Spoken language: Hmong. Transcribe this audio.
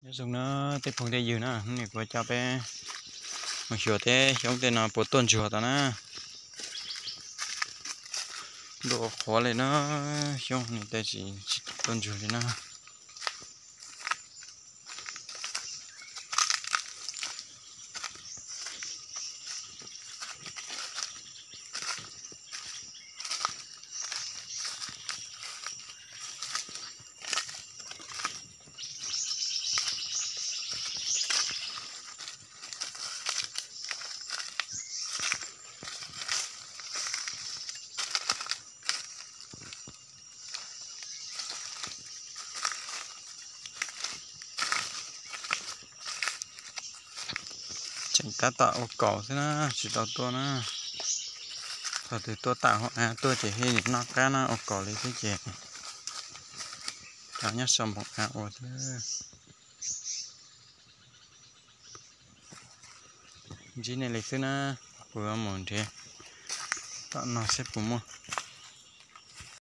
Nyob zoo na tej phooj tej ywg na, hnub no kuv coj peb mus xyuas tej xyoob tej no puas tuaj ntsuag tau na. Ntuj qhuav li na, xyoob no tej tsis tuaj ntsuag li na. Tseem tab tom ua kaus xwb na, tsis tau tuaj na. Thaum twg tuaj tawm hauv av tuaj ces thiaj li noj qab na, ua kaus li thiab ces cov nyob saum npoo av ua xwb. Ntsib nej li xwb na, kuv mus nrhiav tom no seb puas muaj.